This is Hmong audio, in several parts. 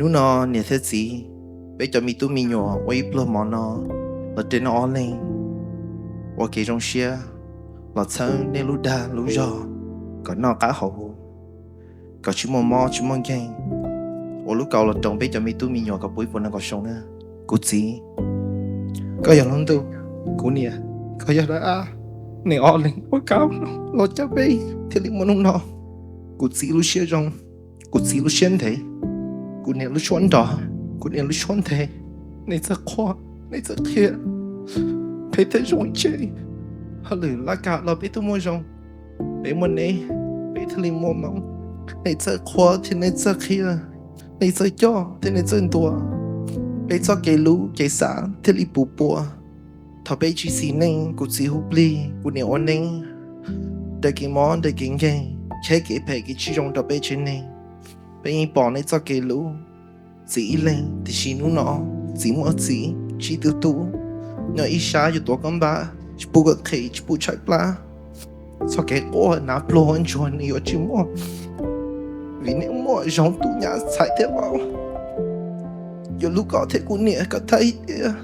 Hnub no niam thiab txiv, peb cov me tub me nyuam ua ib pluag mov no los rau nej ob leeg ua kev zoo siab, los txhawb nej lub dag lub zog kom noj qab haus huv, kom tsis muaj mob tsis muaj nkeeg, ua lub kaus los rau peb cov me tub me nyuam kom puv ib puas nees nkaum xyoo na. Kuv txiv, koj yog lub ntuj, kuv niam, koj yog dab av, nej ob leeg ua kaus los cawm peb thiaj li muaj hnub no. Kuv txiv lub siab zoo, kuv txiv lub siab ntev, kuv niam lub suab nrov, kuv niam lub suab ntev. Nej txawj qhuas, nej txawj qhia, peb thiaj zoo ib tse. Hauj lwm laj kam los peb twb muaj zoo, peb muaj neb, peb thiaj li muaj hmoov. Nej txawj qhuas thiab nej txawj qhia, nej txawj coj thiab nej txawj ntuas, peb txoj kev hlub kev xav thiaj li puv pua. Thaum peb tsis xis neej, kuv txiv hu plig kuv niam ua neeb, nrhiav kev mob nrhiav kev nkeeg, cheeb kev phem kev tsis zoo rau peb tsev neeg. Peb yeej pom nej txoj kev hlub txiv ib leeg, tiam sis hnub no txiv muaj txiv tsib tug tub, nyob ib sab yuav tuav koj npab, tsis pub koj qhev tsis pub tshaib plab. Txoj kev quaj hnav pluag ntsuag nws yuav tsis muaj, vim nej muaj zoo tus nyab ntxhais thiab vauv. Yuav hlub koj thiab kuv niam kom tag ib tiam,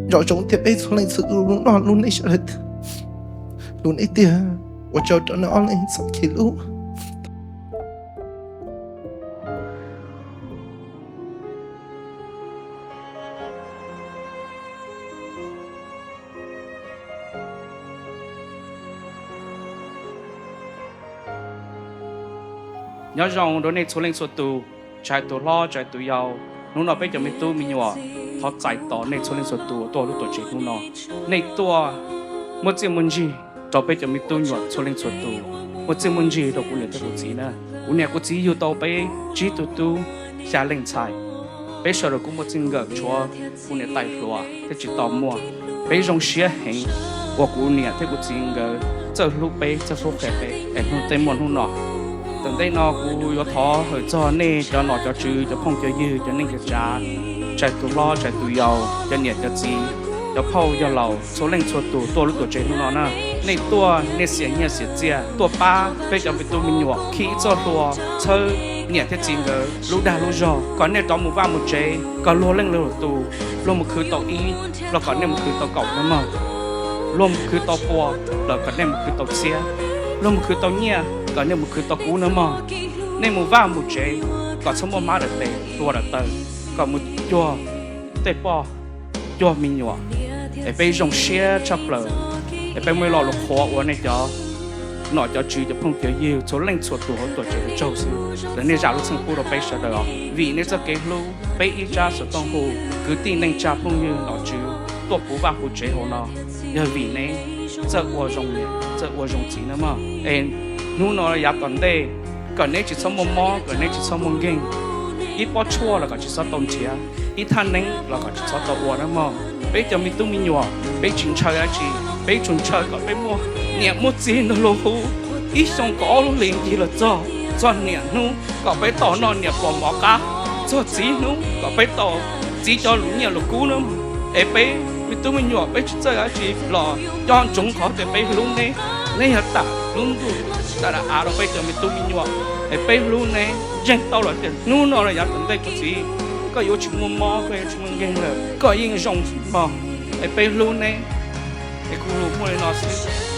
nco zoo thiab peb txhua leej txhua tus hlub nej sawv daws, hlub nej tiag. Ua tsaug rau nej ob leeg txoj kev hlub. Nyob zoo rau nej txhua leej txhua tus, tsis hais tus hlob tsis hais tus yau. Hnub no peb cov me tub me nyuam thov txais tos nej txhua leej txhua tus tuaj lub tuam tsev hnub no. Nej tuaj muaj txiaj muaj ntsig rau peb cov me tub nyuam txhua leej txhua tus, muaj txiaj muaj ntsig rau kuv niam thiab kuv txiv na. Kuv niam kuv txiv yug tau peb tsib tug tub xya leej ntxhais. Peb sawv daws kuj muaj txij nkawm, tshuav kuv niam tais hluas thiaj tsis tau muaj. Peb zoo siab heev uas kuv niam thiab kuv txiv nkawd txawj hlub peb, txawj hlub qhia peb es hnub tej muaj hnub no. Tom ntej no kuv yuav thov hawm txog nej cov nom cov tswv, cov phooj cov ywg, cov neej cov tsav, tsis hais tus hlob tsis hais tus yau, cov niam cov txiv, cov phauj yawg laus txhua leej txhua tus tuaj lub tuam tsev hnub no na. Nej tuaj nej xiam nyiaj xiam txiaj tuaj pab peb cov me tub me nyuam khi ib txoj hlua txhawb niam thiab txiv nkawd lub dag lub zog, kom nej rov mus vaj mus tsev kom luag leej luag tus. Luag mus khwv tau ib los kom nej mus khwv tau kaum na mog. Luag mus khwv tau pua los kom nej mus khwv tau txhiab. Luag mus khwv tau nyiaj kom nej mus khwv tau kub na mog. Nej mus vaj mus tsev kom txhob muaj hmab dawm tes hlua dawm taw, kom mus cuag tej poj cuag me nyuam, es peb zoo siab tshaj plaws, es peb muaj ib lo lus qhuas ua nej cov nom cov tswv, cov phooj cov ywg txhua leej txhua tus hauv tuam tsev tsaug xwb. Lawv nej zam lub txim pub rau peb sawv daws os, vim nej txoj kev hlub peb ib tsab xov tooj hu, kwv tij neej tsa phooj ywg nom tswv tuaj puv vaj puv tsev hauv no, yog vim neb txawj ua zoo niam txawj ua zoo txiv na mog. Es hnub no yav tom ntej kom neb tsis txhob muaj mob, kom neb tsis txhob muaj nkeeg, ib pob tshuaj los kom tsis txhob tau nrhiav, ib thaj neeb los kom tsis txhob tau ua na mog. Peb cov me tub me nyuam peb tsis ntshaw dab tsi, peb tsuas ntshaw kom peb muaj niam muaj txiv ntawd los hu ib xyoo kaum ob lub hlis ncig los txog, txog niam hnub kom peb tau noj niam pluas mov qab, txog txiv hnub kom peb tau txiv cov lus nyiaj lus kub na. Es peb me tub me nyuam peb tsis txawj dab tsi los nco ntsoov qhov tias peb hlub neb, neb yog tam lub ntuj tam da av rau peb cov me tub me nyuam. Es peb hlub neb, ntseeg tau lawm tias hnub no los yav tom ntej kuv txiv, koj yuav tsis muaj mob, koj yuav tsis muaj nkeeg lawm, koj yeej zoo mog. Es peb hlub neb. Es kuv lus muaj li no xwb.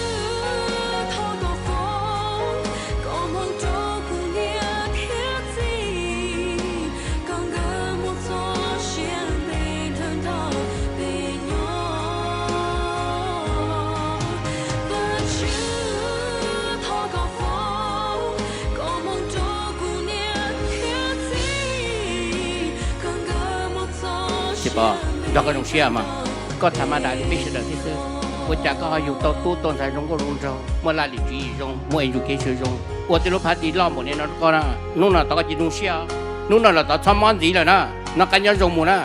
Txiv Pov, nrog koj zoo siab mas. Koj tham ma das li peb sawv daws thiab xwb, ua cas koj ho yug tau tub tau ntxhais zoo nkauj zoo nraug, muaj laj lim tswv yim zoo, muaj ev ntsum kev xyuas zoo, ua tej lub phav tis loj npaum li no rau koj na. Hnub no tod koj cia li zoo siab, hnub no los tod txhob mob ntxiv lawm na. Noj qab nyob zoo mus na,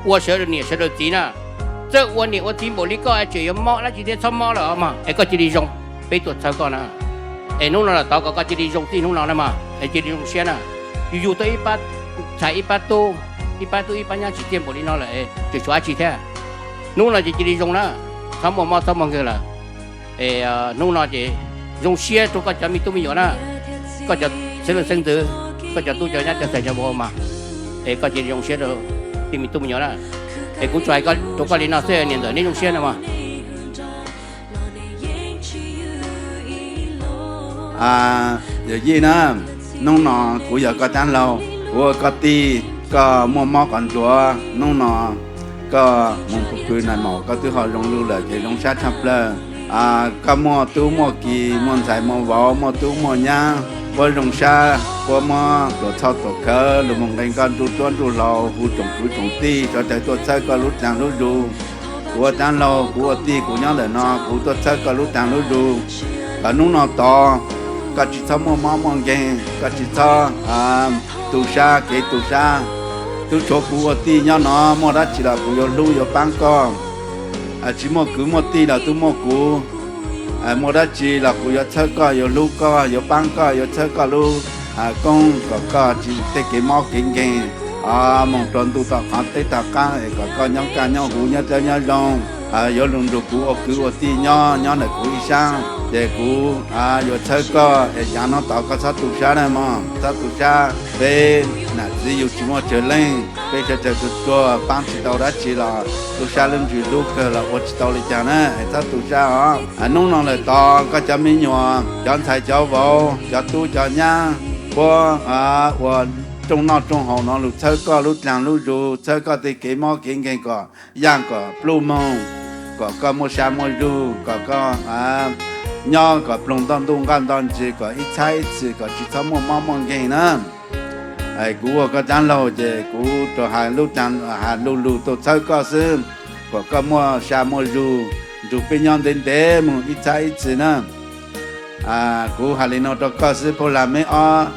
ua sawv daws niam sawv daws txiv na. Txawj ua niam ua txiv npaum li koj es tseem yuav mob dab tsi thiab, txhob mob lawm os mas. Es koj cia li zoo, peb tuaj txhawb koj na. Es hnub no los tod kom koj cia li zoo txij hnub no na mas, es cia li zoo siab na. Yus yug tau ib pab ntxhais ib pab tub, ib pab tub ib pab nyab tsis txiaj npaum li no lawm es tseem tshuav dab tsi thiab. Hnub no ces cia li zoo na, txhob muaj mob txhob muaj nkeeg lawm. Es hnub no ces zoo siab rau koj cov me tub me nyuam na, koj cov xeeb leej xeeb ntxwv, koj cov tub cov nyab cov ntxhais cov vauv mas. es koj cia li zoo siab rau tij me tub me nyuam na. Es kuv tsuas hais rau koj li no xwb, niam ntxawm neb zoo siab no mog. Yawm yij na, hnub no kuv yog koj dab laug, kuv ua koj tij, koj muaj mob qhov ntsuav, hnub no koj mus pw pw nais maum koj twb ho zoo lug lawm ces zoo sab tshaj plaws. Koj muaj tub muaj ki, muaj ntxhais muaj vauv, muaj tub muaj nyab, puab zoo sab, puab muab tuam txhoj tuam khawv lug mus nqe koj ntsuj duab ntsuj hlauv, hu tsoom kwv tsoom tij sawv daws tuaj txhawb koj lub dlaag lub zug. Kuv ua dab laug, kuv ua tij, kuv nyob ntawm no kuv tuaj txhawb koj lub dlaag lub zug. Kom hnub no tod koj tsis txhob muaj mob muaj nkeeg, koj tsis txhob tu sab kev tu sab. Tub tshuav kuv ua tij nyob no, muaj dab tsi los kuv yuav hlub yuav paab koj. Tsis muaj kwv muaj tij los tub muaj kuv, muaj dab tsi los kuv yuav txhawb koj, yuav hlub koj, yuav paab koj, yuav txhawb koj lub koob kom koj tsis tej kev mob kev nkeeg, moog rua ntuj tom qhov teb tom qaab es kom koj nyob kaj nyob huv nyob dlawb nyob zoo. Yuav lug nrug kuv ua kwv ua tij nyob, nyob ntawm kuv ib sab, ces kuv yuav txhawb koj es yav no tod koj txhob tu sab na mog, txhob tu sab. Peb nam txiv yug tsis muaj tsawg leej, peb sawv daws tsuag tsuag paab tsis tau dab tsi los lub sab lub ntsws hlub kawg los ua tsis tau li cas na, es txhob tu sab os. Hnub no lawm tod koj cov me nyuam, cov ntxhais cov vauv, cov tub cov nyab, puab ua rooj noj rooj haus no lug txhawb koj lub dlaag lub zug, txhawb koj tej kev mob kev nkeeg kom yaaj kom pluj moog, kom koj muaj sab muaj zug, kom koj nyob kom ploog nto ntuj nqaj nto ntsis, kom ib txhab ib txhis kom tsis txhob muaj mob muaj nkeeg na. Kuv ua koj dab laug ces kuv rua has lub dlaag has lug lug tuaj txhawb koj xwb, kom koj muaj sab muaj zug, nrug peb nyob ntev ntev moog ib txhab ib txhis na. Kuv has li no rua koj xwb, phuj lag meb ob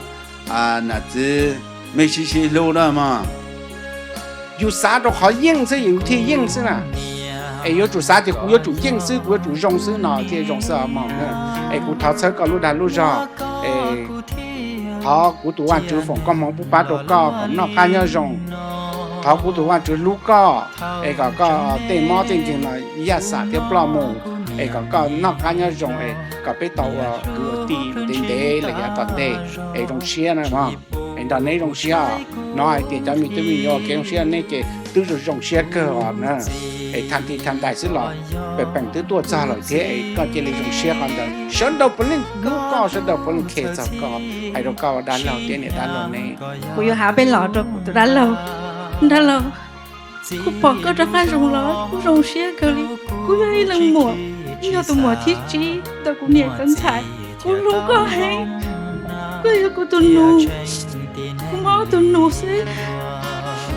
nam txiv, meb sib sib hlub na mog. Yus xav rau qhov yeej xwb yus thiaj yeej xwb na. Es yuav tsum xav tias kuv yuav tsum yeej xwb, kuv yuav tsum zoo xwb no thiaj zoo xwb mog. Es kuv thov txhawb koj lub dag lub zog, es thov kuv tus Vaajtswv foom koob hmoov pub pab rau koj kom noj qab nyob zoo. Thov kuv tus Vaajtswv hlub koj, es kom koj tej mob tej nkeeg no yaj xam thiab ploj mus, es kom koj noj qab nyob zoo, es kom peb tau ua kwv ua tij ntev ntev los yav tom ntej, es zoo siab na mog. Es nrog neb zoo siab os. Hnov hais tias cov me tub me nyuam kev zoo siab neb ces twb zoo zoo siab kawg os na. Es thaam ti thaam ntais xwb los pem peem twb tuaj txog lawm thiab, es koj cia li zoo siab qhov ntawd. Sawv daws puav leej hlub koj, sawv daws puav leej khe txog koj. Hais rau koj ua dab laug thiab niam dab laug ne, kuv yuav has peb los rau kuv tus dab laug. Dab laug, kuv pom koj rov qab zoo los kuv zoo siab kawg li. Kuv yog ib leeg muam, yog tus muam thib tsib ntawm kuv niam kuv ntxhais. Kuv hlub koj heev, koj yog kuv tus nus. Kuv muaj ob tug nus xwb,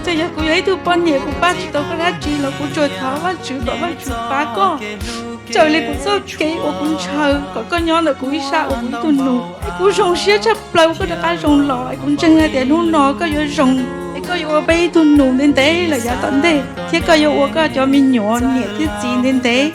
txawm yog kuv yog ib tug poj niam kuv pab tsis tau koj dab tsi los kuv tsuas thov Vajtswv kom Vajtswv pab koj. Raws li kuv txoj kev uas kuv ntshaw kom koj nyob ntawm kuv ib sab ua kuv ib tug nus. Kuv zoo siab tshaj plaws koj rov qab zoo los, es kuv ntseeg hais tias hnub no koj yuav zoo, es koj yuav ua peb ib tug nus ntev ntev lawm yav tom ntej, thiab koj yuav ua koj cov me nyuam niam thiab txiv ntev ntev.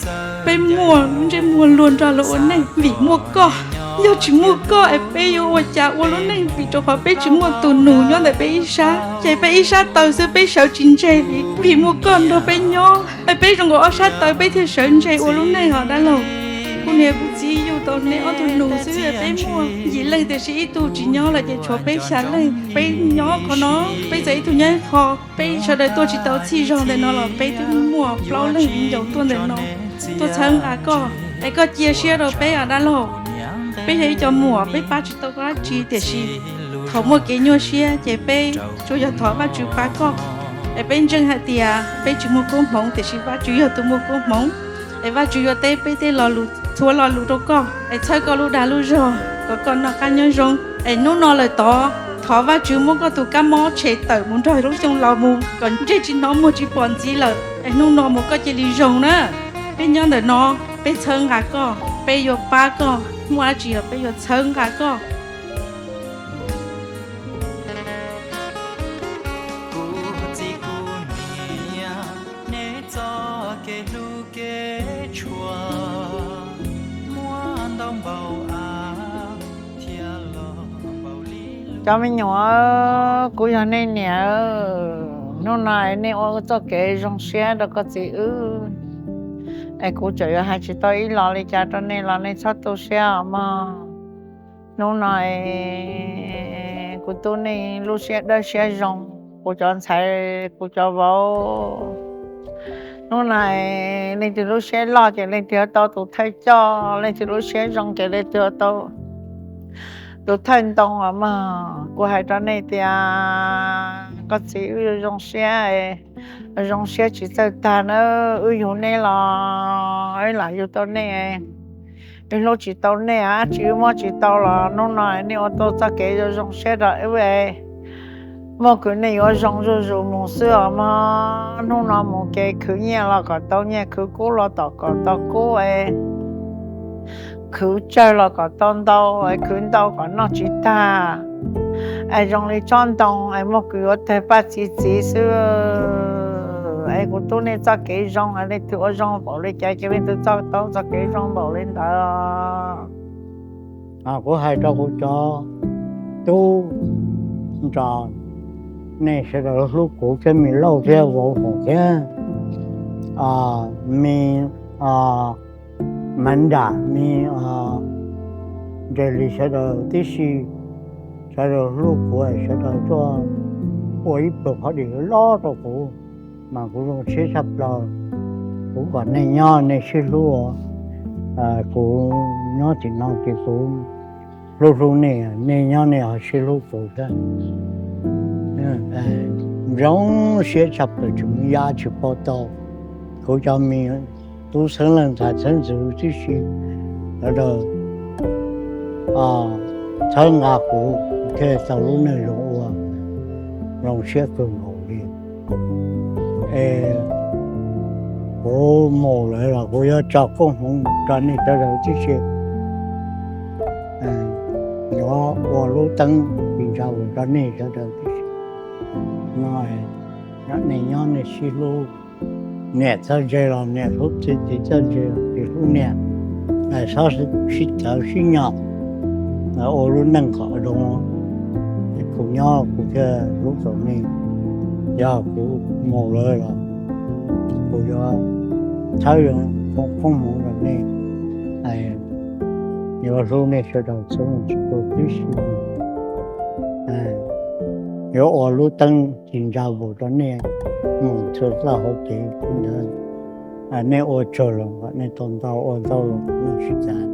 Peb muaj lub ntsej muag luag nrog luag ua neej vim muaj koj. Yog tsis muaj koj es peb yuav ua cas ua lub neej, vim rau qhov peb tsis muaj tus nus nyob ntawm peb ib sab, ces peb ib sab taw xwb peb sawv tsis ntseg li. Vim muaj koj nrog peb nyob es peb zoo nkaus ob sab taw peb thiaj sawv ntseg ua lub neej os dab laug. Kuv niam kuv txiv yug tau neb ob tug nus xwb, peb muaj yim leej tiam sis ib tug tsis nyob lawm ces tshuav peb xya leej. Peb nyob qhov no, peb txawm ib tug nyob ib qho, peb sawv daws tuaj tsis tau txhij zog ntawm no los peb twb muaj plaub leej viv ncaus tuaj ntawm no tuaj txhawb nqa koj, es koj cia siab rau peb os dab laug. Peb yog ib co muam, peb pab tsis tau koj dab tsi tiam sis thaum muaj kev nyuaj siab ces peb tsuas yog thov Vajtswv pab koj. Es peb ntseeg hais tias peb tsis muaj koob hmoov tiam sis Vajtswv yog tus muaj koob hmoov, es Vajtswv yuav teb peb tej lo lus, txhua lo lus rau koj, es txhawb koj lub dag lub zog kom koj noj qab nyob zoo. Es hnub no lawm tod, thov Vajtswv muab koj tus kab mob tshem tawm mus nrog lub xyoo laus mus kom ntsej tsis hnov muag tsis pom ntxiv lawm, es hnub no mus koj cia li zoo na. Peb nyob ntawm no, peb txhawb nqa koj, peb yuav pab koj, muaj dab tsi los peb yuav txhawb nqa koj. Cov me nyuam, kuv yog nej niam, hnub no es nej ua txoj kev zoo siab rau koj txiv wb, es kuv tseem yuav hais tsis tau ib los li cas rau nej los nej txhob tu siab os mog. Hnub no es kuv tub nej lub siab dawb siab zoo, kuv cov ntxhais kuv cov vauv. Hnub no leej twg lub siab loj ces leej twg yuav tau tus thawj coj, leej twg lub siab zoo ces leej twg yuav tau tus thawj ntoo os mog. Kuv hais rau nej tias koj txiv, wb zoo siab, zoo siab tsis txawj tag na. Wb yug nej los wb lam yug tau nej, wb hlub tsis tau nej, dab tsi wb muab tsis tau los hnub no nej ua tau txoj kev zoo zoo siab rau wb. Muaj kws nej yuav zoo zuj zus mus xwb os mog. Hnub no mus ces khwv nyiaj los kom tau nyiaj, khwv kub los tom kom tau kub, khwv tsawg los kom tau ntau, khwv ntau kom noj tsis tag, es zoo li tsob ntoo es muaj kws yuav tawg paj txi txiv xwb. Es kuv tub nej txoj kev zoo, nej twg ua zoo npaum li cas ces nej twg txoj tau txoj kev zoo npaum li ntawd. Kuv hais rau kuv cov tub nrog nej sawv daws hlub kuv thiab, me Lauj thiab vauv Foom thiab, me Maiv Nram, me Nres Lis sawv daws tib si, sawv daws hlub kuv, sawv daws tuaj ua ib pluag phov dim loj rau kuv, mas kuv zoo siab tshaj plaws. Kuv kom nej nyob nej sib hlub, kuv nyob tim no ces kuv hlub hlub nej, nej nyob nej ho sib hlub kuv thiab. Zoo siab tshaj plaws tsis muaj yam tsis paub tau. Kuv cov me tub xeeb leej ntxhais xeeb ntxwv tib si, sawv daws txhawb nqa kuv thiaj tau lub neej zoo ua, zoo siab kawg nkaus li. Es kuv mus lawm los kuv yuav tso koob hmoov rau nej sawv daws tib si, yuav ua lub teeb tsis ntsa vus rau nej sawv daws tib si. No, nej nyob nej sib hlub, niam txawj ntse los niam hlub txiv, txiv txawj ntse los txiv hlub niam, txhob sib txawv sib nyos, ua lub neej kom zoo. Kuv nyob kuv thiaj hlub tau nej, yog kuv mus lawm los kuv yuav txhawb koob hmoov rau nej, yuav hlub nej sawv daws txhua leej txhua tus tib si, yuav ua lub teeb tsis ntsa vus rau nej mus txhua txoj hauv kev ntawd. Nej ua tsawg los kom nej tau ntau, ua ntau los nej sib txawv.